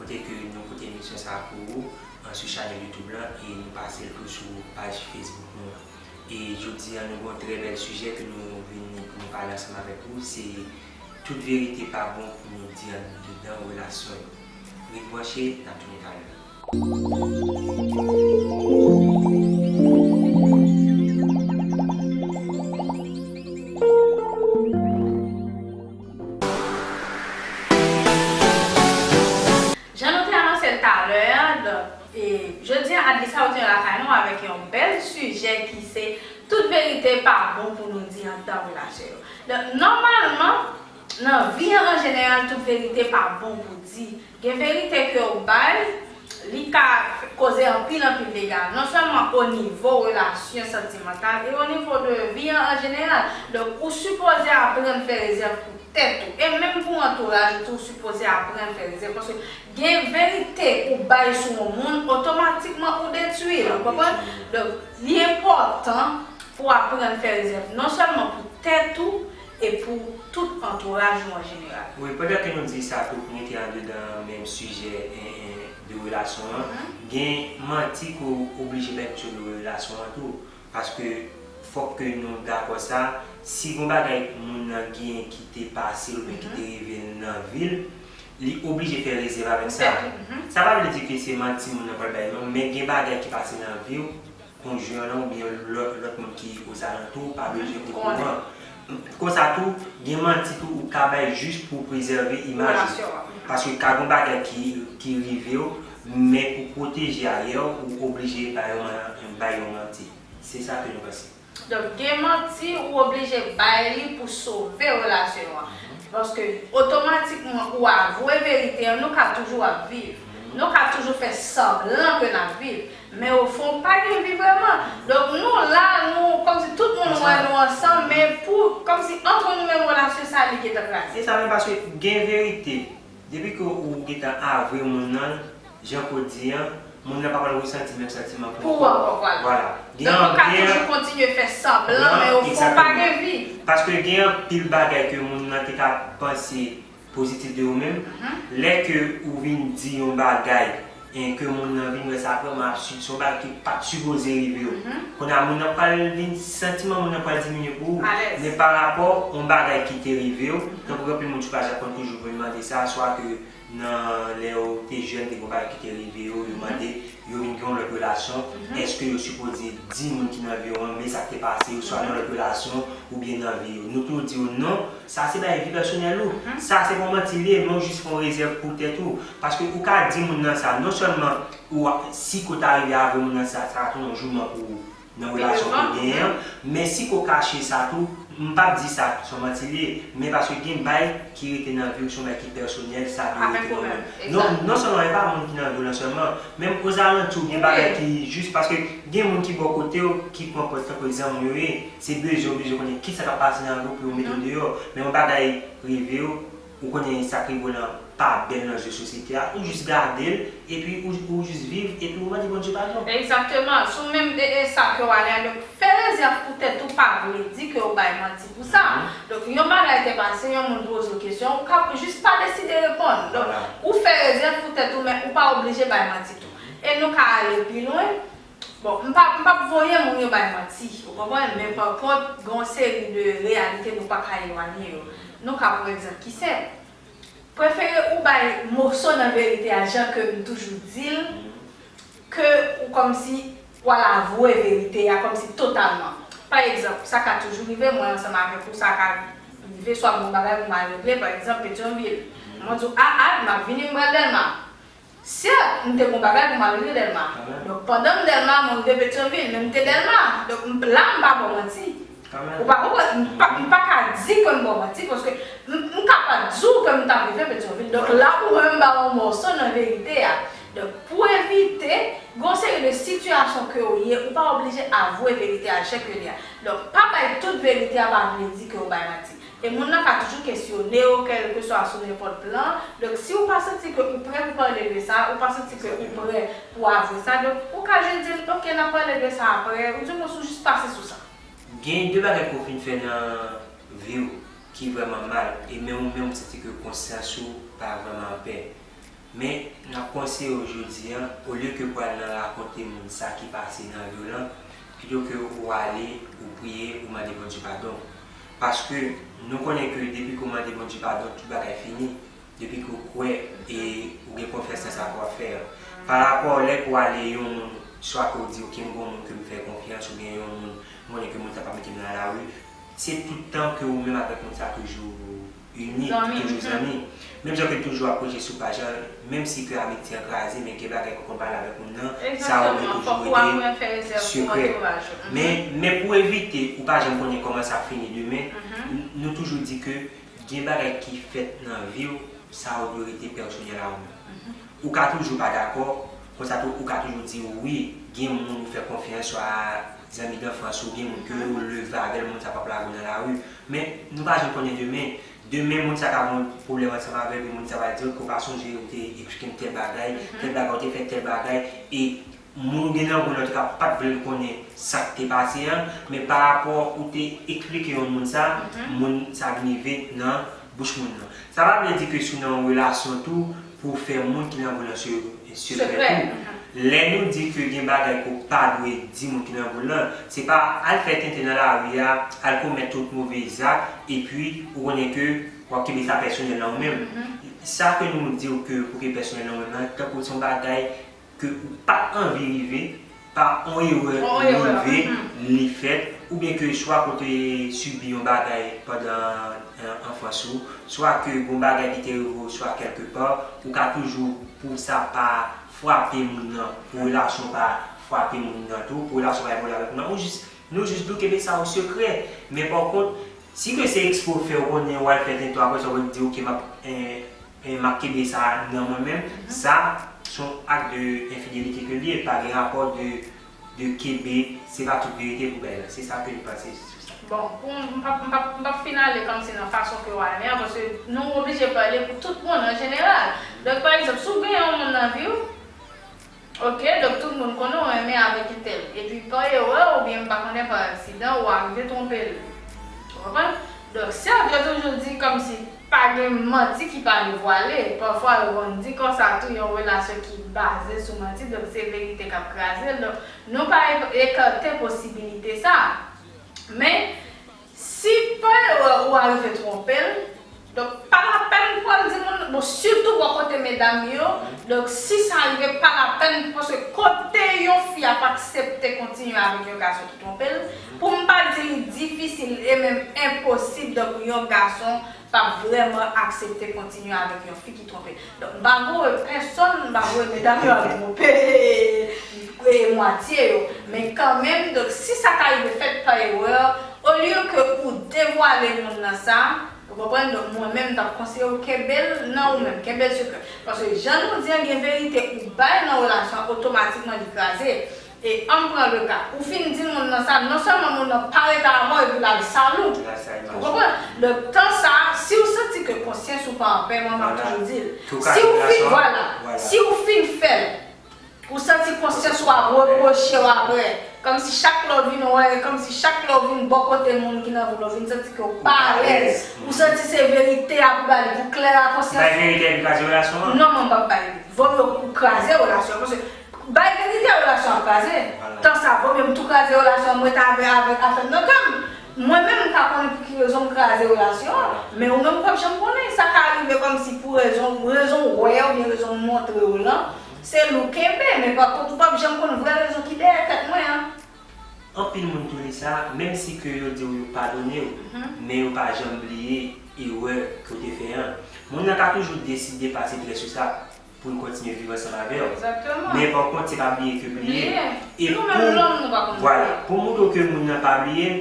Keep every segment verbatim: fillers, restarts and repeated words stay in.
Te ke nou pote emisyon sa a pou ou, an, sou chanèl YouTube lan, e nou pase l tou sou paj Facebook nou an. E jodi a, nou gen yon trè bèl sijè ke nou vini pou nou pale ansanm avèk ou, se tout verite pa bon pou nou di anndedan relasyon yo. Ret branche, n ap tounen talè. Jan nou te anonse l talè a, donk, e, jodi a, Adlisa retounen lakay nou avèk yon bèl sijè ki se tout verite pa bon pou nou di anndan relasyon yo. Donk, nòmalman, nan vi an, an jeneral, tout verite pa bon pou di. Gen verite ke w bay, li ka koze anpil, anpil dega. Non sèlman o nivo relasyon santimantal, e o nivo de vi an, an jeneral. Donk, ou sipoze aprann fè rezèv pou tèt ou. E menm pou antouraj ou tou, ou sipoze aprann fè rezèv. Paske gen verite ou bay sou yon moun, otomatikman ou detwi l, ou konprann? Donk, li enpòtan pou aprann fè rezèv, non sèlman pou tèt ou, e pou tout antouraj ou an jeneral. Wi, pandan ke nou di sa tou, pou nou te anndedan menm sijè, en, en, de relasyon an, gen manti ke w oblije bay misye de relasyon an tou. Paske fòk ke nou dakò sa, si gon bagay moun nan genyen ki te pase l oubyen ki te rive l nan vi l, li oblije fè rezèv avèk sa. Sa pa vle di ke se manti moun nan pral bay non, men gen bagay ki pase nan vi w, konjwen an oubyen lòt, lòt moun ki ozalantou w pa bezwen okouran. Konsa tou, gen manti tou ou ka bay jis pou prezève imaj ou. Paske ka gon bagay ki, ki rive w, men pou pwoteje ayè w, ou oblije bay yon man-, bay yon manti. Se sa ke nou panse. Donk, gen manti ou oblije bay li pou sove relasyon an. Paske otomatikman ou avwe verite an, nou ka toujou ap viv. Nou ka toujou fè sanblan ke n ap viv. Men ofon, pa gen vi vrèman. Donk, nou la, nou, kòmsi tout moun wè nou ansanm, men pou, kòmsi antre nou menm relasyon sa, li gentan kraze. Se sa menm, paske gen verite. Depi ke ou gentan avwe moun nan, jan ke w di an, moun nan pa pral resanti menm santiman pou ou ankò. Vwala. Donk, ou ka toujou kontinye fè sanblan, men ofon, pa gen vi. Paske gen anpil bagay ke moun nan te ka panse pozitif de ou menm. Lè ke ou vin di yon bagay, e ke moun nan vin wè sa vrèman absid, se yon bagay ki pa t sipoze rive w. Kounye a, moun nan pral vin, santiman moun nan pral diminye pou ou. Men pa rapò yon bagay ki te rive w, tankou gen anpil moun sou paj la konn toujou vin mande sa, swa ke nan lè yo te jèn, te gen yon bagay ki te rive yo, yo mande, yo vin gen yon lòt relasyon, èske yo sipoze di moun ki nan vi yo an, men sa k te pase yo, swa nan lòt relasyon, oubyen nan vi yo? Nou toujou di yo non, sa se bagay vi pèsonèl ou. Sa se pa manti li ye, men w jis fè yon rezèv pou tèt ou. Paske ou ka di moun nan sa, non sèlman ou, si ke w ta rive avwe moun nan sa, sa ka tounen yon jouman pou ou nan relasyon ke w genyen an. Men si ke w kache sa tou, m p ap di sa se yon manti li ye, men paske gen bagay ki rete nan vi w, se yon bagay ki pèsonèl, sa dwe rete kanmenm. Non, non sèlman e pa moun ki nan vi w lan sèlman, menm ozalanti w gen bagay ki jis, paske gen moun ki bò kote w, ki pran pòz tankou egzanp yo ye, se bezwen w bezwen konnen kisa k ap pase nan vi w pou yo mete w deyò, men yon bagay rive w, ou konnen sa k rive w lan pa bèl nan zye sosyete a, ou jis gade l, epi ou, ou jis viv, epi ou mande Bondye padon. Egzakteman. Sou menm, e, e sa ke w ale a, donk, fè rezèv pou tèt ou pa vle di ke w bay manti pou sa. Donk, yon bagay te pase, yon moun poze w kesyon, ou ka jis pa deside reponn. Donk, ou fè rezèv pou tèt ou, men ou pa oblije bay manti tou. E nou ka ale pi lwen. Bon, m pa, m p ap voye moun yo bay manti, ou konprann? Men pa kont, gen yon seri de reyalite nou pa ka elwanye yo. Nou ka pran egzanp ki senp. Prefere ou bay moso nan verite a, jan ke m toujou di l, ke ou kòmsi w al avwe verite a kòmsi totalman. Pa egzanp, sa ka toujou rive, mwen ansanm avèk ou, sa ka rive, swa m gen yon bagay pou m al regle, pa egzanp, Petyonvil. Mwen di w, a, a, m ap vini, m pral Dèlma. Sèt, m te gen yon bagay pou m al regle Dèlma. Donk, pandan m Dèlma, mwen rive Petyonvil, men m te Dèlma. Donk, m, la, m pa ba w manti. Ou pa konprann? M pa, m pa ka di ke m ba w manti, paske m, m kapab di w ke m t ap rive Petyonvil. Donk, la, ou menm ba w yon mòso nan verite a. Donk, pou evite, gen yon seri de sitiyasyon ke w ye, ou pa oblije avwe verite a jan ke l ye a. Donk, pa bay tout verite a pa vle di ke w bay manti. E moun nan ka toujou kesyone w, kèlkeswa sou nenpòt plan. Donk, si w pa santi ke ou prè pou pale de sa, ou pa santi ke ou prè pou avwe sa, donk, ou ka jis di l, "Ok, n ap pale de sa aprè," ou di, "Bon, si w jis pase sou sa." Gen de bagay ke w fin fè nan vi w ki vrèman mal, e menm ou menm ou santi ke konsyans ou pa vrèman anpè. Men, n ap konseye w jodi a, olye ke pou al nan rakonte moun sa ki pase nan vi w lan, pito ke ou ale, ou priye, ou mande Bondye padon. Paske nou konnen ke depi ke w mande Bondye padon, tout bagay fini. Depi ke w kwè e ou gen konfyans nan sa ke w ap fè a. Parapò lè ke w ale yon moun, swa ke w di, "Ok, m gen yon moun ke m fè konfyans," oubyen yon moun, m konnen ke moun sa p ap mete m nan lari, se tout tan ke ou menm avèk moun sa toujou ini, toujou zanmi. Menm jan ke n toujou ap preche sou paj lan, menm si ke amitye an kraze, men gen bagay ke w konn pale avèk moun nan, sa yo dwe toujou rete sekrè. Men, men pou evite, ou pa janm konnen kòman sa ap fini demen, n- nou toujou di ke gen bagay ki fèt nan vi w, sa yo dwe rete pèsonèl a ou menm. Ou ka toujou pa dakò, konsa tou ou ka toujou di wi, gen moun ou fè konfyans, swa zanmi danfans ou, gen moun ke ou leve avè l, moun sa p ap lage w nan lari. Men, nou pa janm konnen demen. Demen, moun sa ka gen yon pwoblèm ansanm avè w, epi moun sa va di w ke w pa sonje ou te eksplike m tèl bagay, tèl bagay, ou te fè tèl bagay, e moun ou gen nan vi w lan, antouka, pa t vle l konnen sa k te pase an, men parapò ou te eksplike yon moun sa, moun sa vin rive nan bouch moun nan. Sa pa vle di ke si w nan yon relasyon tou, pou w fè moun ki nan vi w lan se- sekrè tou. Lè nou di ke gen bagay ke w pa dwe di moun ki nan vi w lan, se pa al fè tenten nan lari a, al komèt tout move zak, epi ou konnen ke w ap kenbe sa pèsonèl nan ou menm. Sa ke nou di w ke pou ke pèsonèl nan ou menm lan, tankou se yon bagay ke ou pa t anvi rive, pa yon erè rive, li fèt, oubyen ke swa ke w te sibi yon bagay pandan, eh, anfans ou, swa ke gon bagay ki te rive w, swa kèlkepa, ou ka toujou, pou sa pa frape moun nan, pou relasyon pa frape moun nan tou, pou relasyon pa ebole avèk moun nan, ou jis, nou jis dwe kenbe sa o sekrè. Men pa kont, si ke se ekspre w fè, ou konnen w al fè tenten, apre sa w di, "Ok, m ap, eh, eh, m ap kenbe sa nan mwen menm," sa, se yon ak de enfidelite ke l ye, pa gen rapò de, de kenbe, se pa tout verite pou bay la. Se sa ke m panse sou sa. Bon, pou m, m p ap, m p ap, m p ap fin ale kòmsi nan fason ke w ale an, paske nou oblije pale pou tout moun an jeneral. Donk, pa egzanp, si w gen yon moun nan vi w, ok, donk tout moun konnen w renmen avèk entèl. Epi pa erè, oubyen m pa konnen pa aksidan, ou arive twonpe l. Ou konprann? Donk, sèt, yo toujou di kòmsi pa gen manti ki pa devwale. Pafwa, yo konn di konsa tou, yon relasyon ki baze sou manti, donk se verite k ap kraze l. Donk, nou pa ek- ekate posibilite sa. Men, si pa erè ou arive twonpe l, donk, pa lapèn pou al di moun, bon, sitou bò kote medam yo, donk, si sa rive, pa lapèn, paske kote yon fi ap aksepte kontinye avèk yon gason ki twonpe l, pou m pa di li difisil e menm enposib, donk, yon gason p ap vrèman aksepte kontinye avèk yon fi ki twonpe l. Donk, m pa voye pèsonn, m pa voye medam yo al twonpe, e, mwatye yo. Men kanmenm, donk, si sa ka rive fèt pa erè, olye ke ou devwale moun nan sa, ou konprann? Donk, mwen menm, m t ap konseye w kenbe l nan ou menm, kenbe l sekrè. Paske jan nou di an, gen verite ou bay nan relasyon an, otomatikman li kraze. E ann pran le ka. Ou fin di moun nan sa, non sèlman moun nan pa rete avè w, epi l al sal ou. Ou konprann? Donk, tan sa, si w santi ke konsyans ou pa anpè, mwen m ap toujou di l. Si w fin, vwala, si w fin fè l, ou santi konsyans ou ap repwoche w apre. Kòmsi chak lè w vin wè, kòmsi chak lè w vin bò kote moun ki nan vi w, ou vin santi ke w pa alèz. Ou santi se verite a pou ba li pou klè a konsyans ou. Bay verite a epi kraze relasyon an. Non, mwen m p ap bay li. Vo mye ou kraze relasyon an, paske bay verite a, relasyon an ap kraze. Tan sa, vo mye m tou kraze relasyon an, m rete avè, avè afè m nan kè m. Mwen menm, m ka konnen pou ki rezon m kraze relasyon an, men ou menm, ou p ap janm konnen. Sa ka rive kòmsi pou rezon, rezon w wè, oubyen rezon m montre w lan, se li w kenbe, men pa kont, ou p ap janm konn vrè rezon ki dèyè tèt mwen an. Anpil moun tou li sa, menm si ke yo di w yo padone w, men yo pa janm bliye erè ke w te fè an. Moun nan ka toujou deside pase trè sou sa pou l kontinye viv ansanm avè w. Men pa kont, se pa bliye ke bliye. E pou, vwala, pou moutre w ke moun nan pa bliye,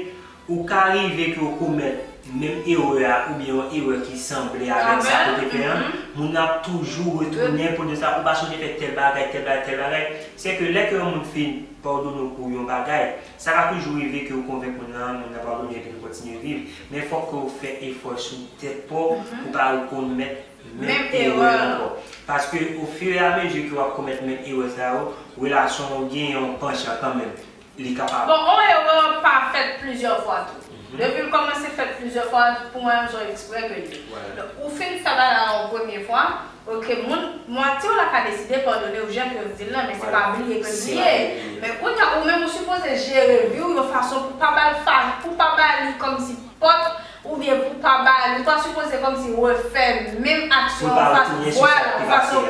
ou ka rive ke w komèt menm erè a, oubyen yon erè ki sanble avèk sa ke w te fè an, moun nan ap toujou retounen pou di sa, ou pa sonje fè tèl bagay, tèl bagay, tèl bagay. Se ke lè ke yon moun fin padone w pou yon bagay, sa ka toujou rive ke w konvenk moun nan, moun nan padone w epi nou kontinye viv. Men fòk ke w fè efò sou tèt pa w pou pa rekomèt menm erè ankò. Paske ofiramezu ke w ap komèt menm erè sa yo, relasyon an gen yon panchan kanmenm. Li kapab. Bon, yon erè pa fèt plizyè fwa tou. Depi l kòmanse fèt plizyè fwa, pou mwen, m jwenn eksprè ke l ye. Donk, ou fin fè bagay la yon premye fwa, oke, moun, mwatye w la ka deside padone w jan ke w di l lan, men se pa bliye ke l ye. Men kounye a, ou menm, ou sipoze jere vi w yon fason pou pa ba l fa, pou pa ba li kòmsi pòt, oubyen pou pa ba li, ou pa sipoze kòmsi refè menm aksyon an fas, vwala, fason.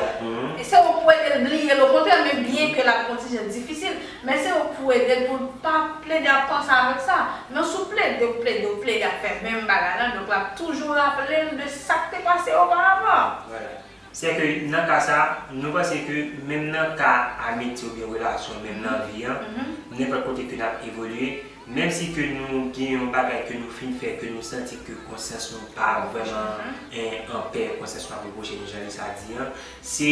Se ou pou ede l bliye l, okontrè, men byen ke l ap gon ti jan difisil, men se ou pou ede l pou l pa plede ap panse avèk sa. Men si w plede, w plede, w plede ap fè menm bagay la, donk l ap toujou raple l de sa k te pase oparavan. Se ke nan ka sa, nou panse ke menm nan ka amitye oubyen relasyon, menm nan vi an, nenpòt kote ke n ap evolye, menm si ke nou gen yon bagay ke nou fin fè, ke nou santi ke konsyans nou pa vrèman, en, an pè, konsyans nou ap repwoche nou, jan Lisa di an, se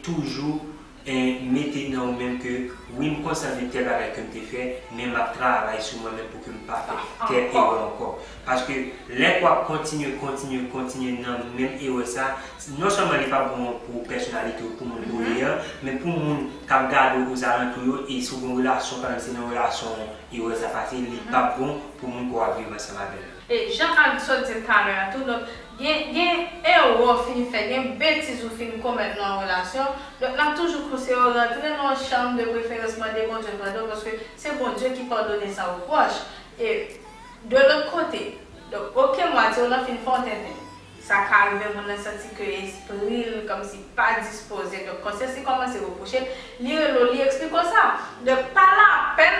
toujou, en, mete nan ou menm ke, wi, m konsyan de tèl bagay ke m te fè, men m ap travay sou mwen menm pou ke m pa fè tèl erè ankò. Paske lè ke w ap kontinye, kontinye, kontinye nan menm erè sa, non sèlman li p ap bon pou pèsonalite w, pou moun ke w ye an, men pou moun k ap gade w ozalantou yo, e si w gen yon relasyon, kanmenm se nan relasyon erè sa pase, li p ap bon pou moun ke w ap viv ansanm avè l. E jan Ald sot di l talè a tou, donk, gen, gen erè w fin fè, gen betiz ou fin komèt nan yon relasyon, donk, n ap toujou konseye w rantre nan yon chanm, de preferans mande Bondye padon, paske se Bondye ki padone san repwòch. E de lòt kote, donk, oke, mwatye w lan fin fè yon tenten. Sa ka rive moun nan santi ke espri l kòmsi pa dispoze. Donk, konsyans li kòmanse repwoche l, li rele w, li eksplike w sa. Donk, pa lapèn,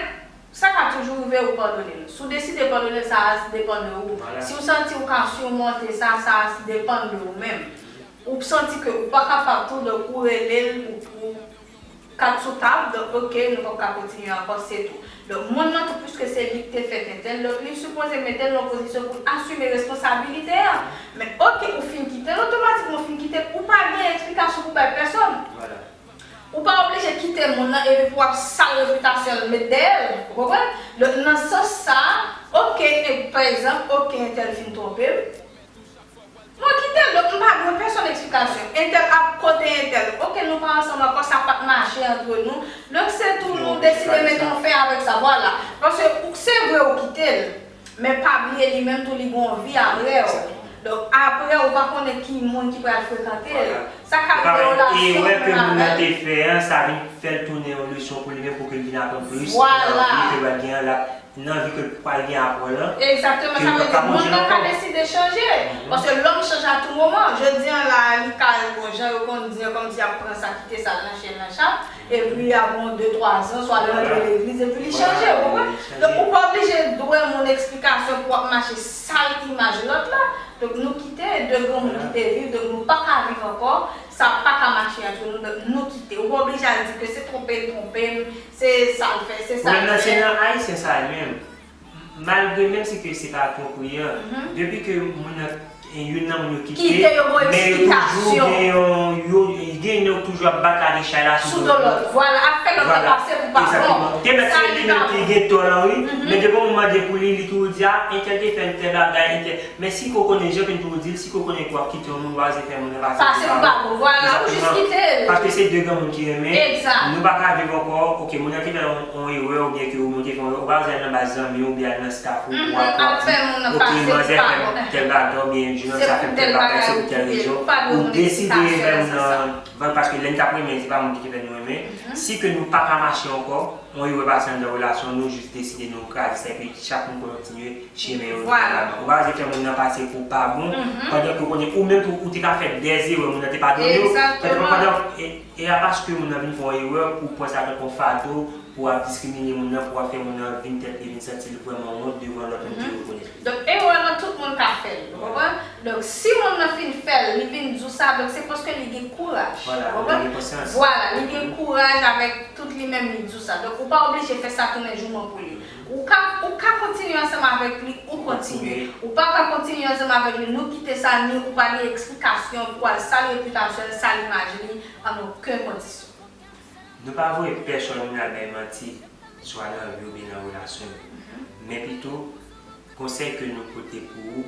sa ka toujou rive ou padone l. Si w deside padone l, sa a depann de ou. Si w santi w ka simonte sa, sa a depann de ou menm. Ou santi ke ou pa kapab tou, donk ou rele l, ou, ou kat sou tab, donk, oke, nou p ap ka kontinye ankò, se tou. Donk, moun nan tou, piske se li ki te fè tenten l, donk, li sipoze mete l nan pozisyon pou l asime responsabilite an. Men, oke, ou fin kite l, otomatikman ou fin kite l, ou pa gen eksplikasyon pou bay pèsonn. Ou pa oblije kite moun nan epi pou w ap sal repitasyon l, met dèyè l, ou konprann? Donk, nan sans sa a, oke, e, pa egzanp, oke, entèl fin twonpe m, mwen kite l, donk m pa dwe pèsonn eksplikasyon. Entèl ap kote entèl. Oke, nou pa ansanm ankò, sa pa t mache antre nou. Donk, se tou nou deside mete yon fen avèk sa, vwala. Paske ou, se vre ou kite l, men pa bliye li menm tou li gen yon vi apre w. Donk, apre ou pa konnen ki moun ki pral frekante l. Sa ka vin yon relasyon menm avè l. Erè ke moun nan te fè an, sa vin fè l tounen yon leson pou li menm, pou ke l vin aprann plis nan vi ke l pral gen an, l ap nan vi ke l pral gen apre lan, ke l pap ka manje l ankò. Egzakteman, sa vle di moun nan ka deside chanje. Paske lòm chanje a tou moman. Jodi an la, li ka, bon, jan yo konn di an, kòmsi y ap pran sa, kite sa, l nan chen, l nan chat, epi apre yon de, twa zan, swa l rantre legliz, epi li chanje, ou konprann? Donk, ou pa oblije dwe moun eksplikasyon pou w ap mache sal imaj lòt la. Donk, nou kite de granmoun ki te viv, donk nou pa ka viv ankò, sa pa ka mache ant nou, donk nou kite. Ou pa oblije al di ke se twonpe l twonpe m, se sa l fè, se sa l fè. Pwoblèm nan se nan Ayisyen sa yo menm. Malgre menm si ke se pa twonpri an, depi ke moun nan, youn nan moun yo kite, men yo toujou gen yon, yo, gen youn yo toujou ap bat lage chay la sou do lòt. Vwala, ap fè lòt la pase pou pa bon. Egzakteman. Te mèt se li menm ki gen tò lan, wi, men depi yon moun mande pou li, li toujou di, a, entèl te fè m tèl bagay, entèl. Men si ke w konnen, jan ke m toujou di l, si ke w konnen ke w ap kite yon moun, w a oze fè moun nan pase pou pa bon. Vwala, ou jis kite l. Paske se de granmoun ki renmen. Nou pa ka viv ankò, oke, moun nan te fè yon, yon erè, oubyen ke ou menm te fè yon erè, ou pa oze al nan baz zanmi w, oubyen al nan staf ou, pou w ap, pou w ap di, oke, manzè fè m tèl bagay, oubyen jennonm sa fè m tèl bagay, se pou tèl rezon. Ou deside fè moun nan vann, paske lè n t ap renmen, se pa moun ki te fè nou renmen. Si ke nou pa ka mache ankò, yon erè pase anndan relasyon, nou jis deside nou kraze sa, epi chak moun kontinye chemen yo. Vwala. Ou pa oze fè moun nan pase pou pa bon, pandan ke ou konnen ou menm tou, ou te ka fè dè erè, moun nan te padone w. Egzakteman. Pandan, e, e a paske moun nan vin fè yon erè, pou pran sa tankou yon fado, pou ap diskrimine moun nan, pou ap fè moun nan vin tèt li, vin santi l vrèman wont devan lòt moun ki rekonèt li. Donk, erè lan, tout moun ka fè l, ou konprann? Donk, si moun nan fin fè l, li vin di w sa, donk se paske li gen kouraj. Vwala, li gen konsyans. Vwala, li gen kouraj avèk tout li menm, li di w sa. Donk, ou pa oblije fè sa tounen jouman pou li. Ou ka, ou ka kontinye ansanm avèk li, ou kontinye. Ou pa ka kontinye ansanm avèk li, nou kite sa, ni ou pa gen eksplikasyon pou al sal repitasyon l, sal imaj li, an okenn kondisyon. Nou pa voye pèsonn moun al bay manti, swa nan vi w oubyen nan relasyon yo. Men pito, konsèy ke nou pote pou ou,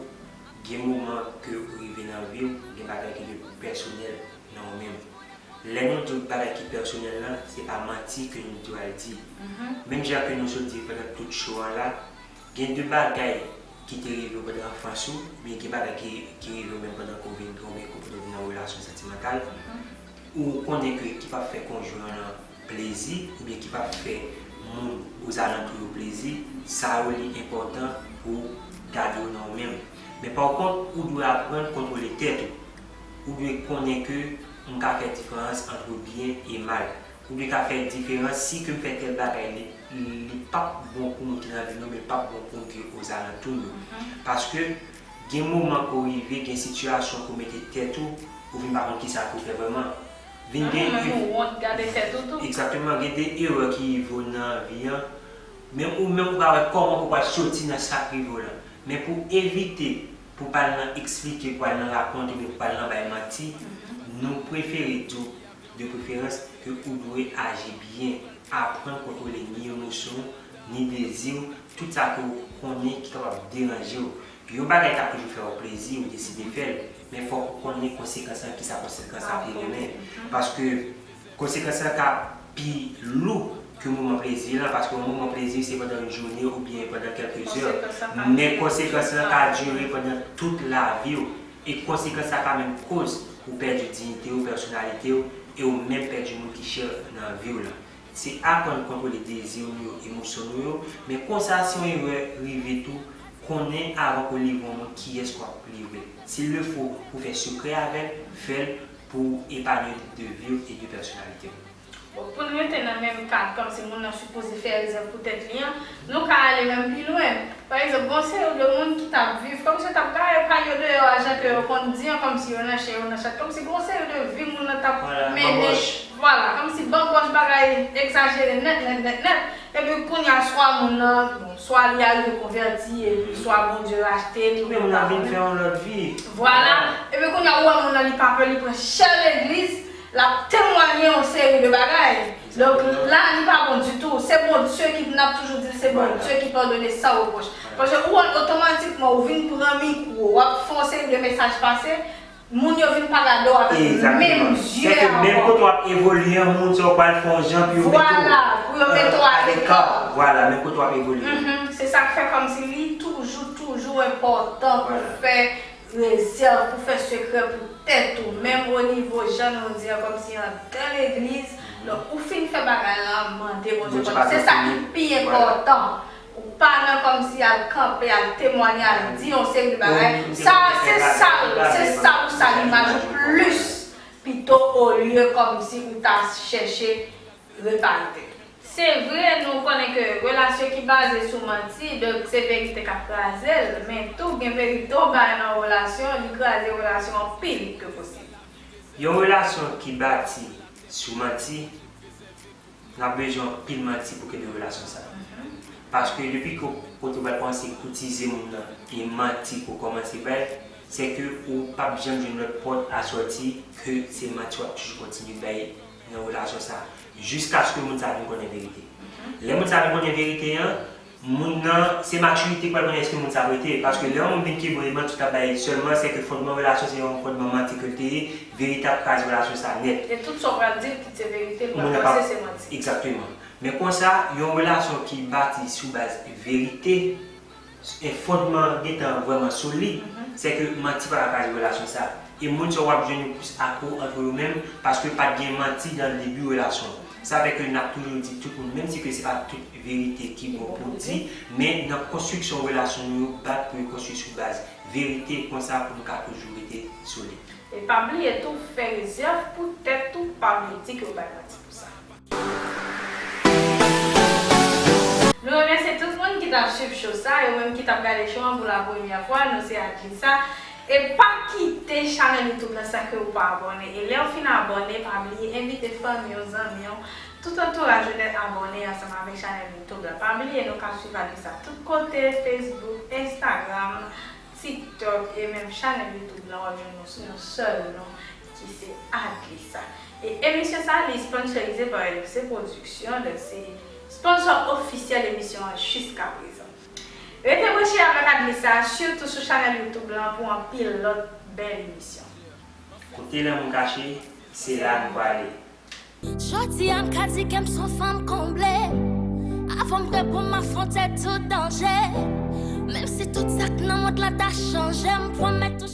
gen moman ke ou rive nan vi w, gen bagay ki dwe pèsonèl nan ou menm. Lè nou di w bagay ki pèsonèl lan, se pa manti ke nou di w al di. Menm jan ke nou sot di pandan tout show an la, gen de bagay ki te rive w pandan anfans ou, oubyen gen bagay ki, ki rive w menm pandan ke w vin granmoun, ke w vin nan relasyon santimantal, ou konnen ke ki p ap fè konjwen an plezi, oubyen ki p ap fè moun ozalantou yo plezi, sa yo li enpòtan pou w gade w nan ou menm. Men pa kont, ou dwe aprann kontwole tèt ou. Ou dwe konnen ke m ka fè diferans ant byen e mal. Ou dwe ka fè diferans si ke m fè tèl bagay, li, li p ap bon pou moun ki nan vi nou, men li p ap bon pou moun ki ozalantou nou. Paske gen moman ke w rive, gen sitiyasyon ke w mete tèt ou, ou vin pa konn kisa pou w fè vrèman. Vin gen... Ou menm ou wont gade tèt ou tou. Egzakteman, gen de erè ki rive w nan vi an, men ou menm ou pa wè kòman pou w pral soti nan sa k rive w lan. Men pou evite pou w pa al nan eksplike, pou w al nan rakont, oubyen pou w al nan bay manti, nou prefere di w, de preferans, ke ou dwe aji byen, aprann kontwole ni emosyon w, ni dezi w, tout sa ke w konnen ki kapab deranje w. Yon bagay k ap toujou fè w plezi, ou deside fè l, men fòk ou konnen konsekans lan, kisa konsekans lan ap genyen. Paske konsekans lan ka pi lou ke moman plezi lan, paske yon moman plezi se pandan yon jounen oubyen pandan kèlke zè. Men konsekans lan ka dire pandan tout lavi w. E konsekans la ka menm koz ou pèdi diyite w, pèsonalite w, e ou menm pèdi moun ki chè nan vi w lan. Se aprann kontwole dezi nou yo, emosyon nou yo, men konsa si yon erè rive tou, konnen avan ke w livre yon moun kiyès ke w ap livre. S'il le faut, pou fè sekrè avè l, fè l pou w epanye de vi w e de pèsonalite w. Bon, pou n rete nan menm kad, kòmsi moun nan sipoze fè rezèv pou tèt li an, nou ka ale menm pi lwen. Pa egzanp, gon seri de moun ki t ap viv, kòmsi yo t ap gade pa yo deyò a, jan ke yo konn di an, kòmsi yo nan chen, yo nan chat, kòmsi gon seri de vi moun nan t ap mennen, vwala, kòmsi banbòch, bagay egzajere nèt, nèt, nèt, nèt. Epi kounye a, swa moun nan, bon, swa li arive konvèti, epi swa Bondye rachte li, oubyen moun nan vin fè yon lòt vi. Vwala. Epi kounye a, ou wè moun nan, li pa pè, li pran chè legliz, l ap temwanye yon seri de bagay. Donk, la, li pa bon ditou. Se Bondye ki, n ap toujou di l, se Bondye ki padone san repwòch. Paske ou wè otomatikman, ou vin pran mikwo, w ap fè yon seri de mesaj pase, moun yo vin pa gade w avèk menm zye ankò. Sèke menm kote w ap evolye an, moun sa yo pral fè yon jan pou yo mete w aleka. Vwala, pou yo mete w aleka. Vwala, menm kote w ap evolye. Se sa k fè kòmsi li toujou, toujou enpòtan pou fè rezèv, pou fè sekrè pou tèt ou, menm o nivo jan nou di an, kòmsi anndan legliz. Donk, ou fin fè bagay la, mande Bondye padon. Se sa ki pi enpòtan. Ou pa nan kòmsi al kanpe, al temwanye, al di yon seri de bagay. Sa, se sal, se sal ou sal imaj ou plis, pito olye kòmsi ou ta chèche repare tèt ou. Se vre, nou konnen ke relasyon ki baze sou manti, donk se verite k ap kraze l, men tou gen verite w bay nan yon relasyon, li kraze relasyon an pi vit ke posib. Yon relasyon ki bati sou manti, n ap bezwen anpil manti pou kenbe relasyon sa a. Paske depi ke w, kote w pral kòmanse koutize moun nan, e manti pou w kòmanse bay, sèke ou p ap janm jwenn lòt pòt a sòti ke se manti w ap toujou kontinye bay nan relasyon sa a, jiskaske moun sa a vin konnen verite. Lè moun sa a vin konnen verite an, moun nan, se matirite k pral konnen èske moun sa a prete. Paske lè yon moun vin kenbe manti w t ap bay sèlman, sèke fondman relasyon se yon fondman manti ke l te ye, verite ap kraze relasyon sa a nèt. E tout sa w pral di l, kit se verite, l pral panse se manti. Egzakteman. Men konsa, yon relasyon ki bati sou baz verite, e fondman an gentan vrèman solid, sèke manti pa ka kraze relasyon sa a. E moun sa w ap jwenn yo plis akro ant yo menm, paske pa t gen manti nan debi relasyon an. Sa fè ke n ap toujou di tout moun, menm si ke se pa tout verite ki bon pou di, men nan konstriksyon relasyon nou yo, bat pou yo konstwi sou baz verite, konsa pou nou ka toujou rete solid. E pa bliye tou, fè rezèv pou tèt ou, pa bliye di ke w bay manti pou sa. Nou remèsye tout moun ki t ap swiv show sa, yo menm ki t ap gade show an pou la premyè fwa, nou se Adlisa. E pa kite chanèl YouTube lan san ke ou pa abòne. E lè w fin abòne, pa bliye envite fanmi w, zanmi w, tout antouraj ou nèt abòne ansanm avèk chanèl YouTube la. Pa bliye nou ka swiv Adlisa tout kote, Facebook, Instagram, TikTok e menm chanèl YouTube lan, w ap jwenn nou sou yon sèl non ki se Adlisa. E emisyon sa a, li sponsorize pa L F C Production, donk se sponsò ofisyèl emisyon an jiskaprezan. Rete branche avèk Adlisa, sitou sou chanèl YouTube lan pou anpil lòt bèl emisyon. Kote lanmou kache, se la nou prale. Jodi a m ka di ke m s on fanm konble. Avan m reponn, m afwonte tout danje. Menm si tout Tout sa k nan mond lan ta chanje, m pwomèt ou